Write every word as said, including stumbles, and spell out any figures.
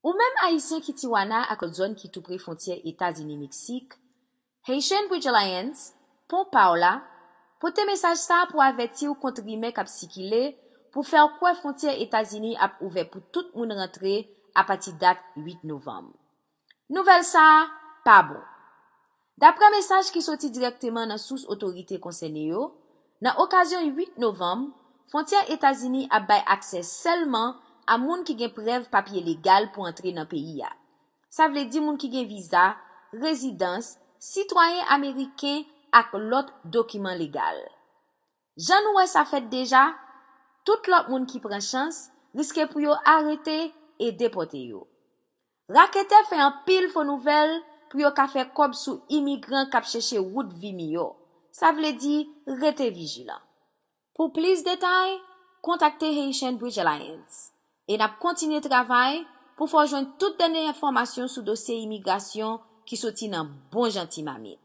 Ou menm Ayisyen ki Tijuana ak lòt zòn ki toupre fwontyè Etazini-Meksik, Haitian Bridge Alliance, Pon Pa W la, pote mesaj sa a pou avèti w kont rimè k ap sikile pou fè w kwè fwontyè Etazini ap ouvè pou tout moun rantre apati dat uit novanm. Nouvèl sa a pa bon. Daprè mesaj ki soti dirèkteman nan sous otorite konsène yo, nan okazyon uit novanm, fwontyè Etazini ap bay aksè sèlman a moun ki gen prèv papye legal pou antre nan peyi a. Sa vle di moun ki gen viza, rezidans, sitwayen ameriken ak lòt dokiman legal. Jan nou wè sa fèt deja, tout lòt moun ki pran chans riske pou yo arete e depòte yo. Raketè fè anpil fo nouvèl pou yo ka fè kòb sou imigran k ap chèche wout vi miyò. Sa vle di rete vijilan. Pou plis detay, kontakte Haitian Bridge Alliance e n ap kontinye travay pou fè w jwenn tout dènye enfòmasyon sou dosye imigrasyon ki soti nan bon jan ti mamit.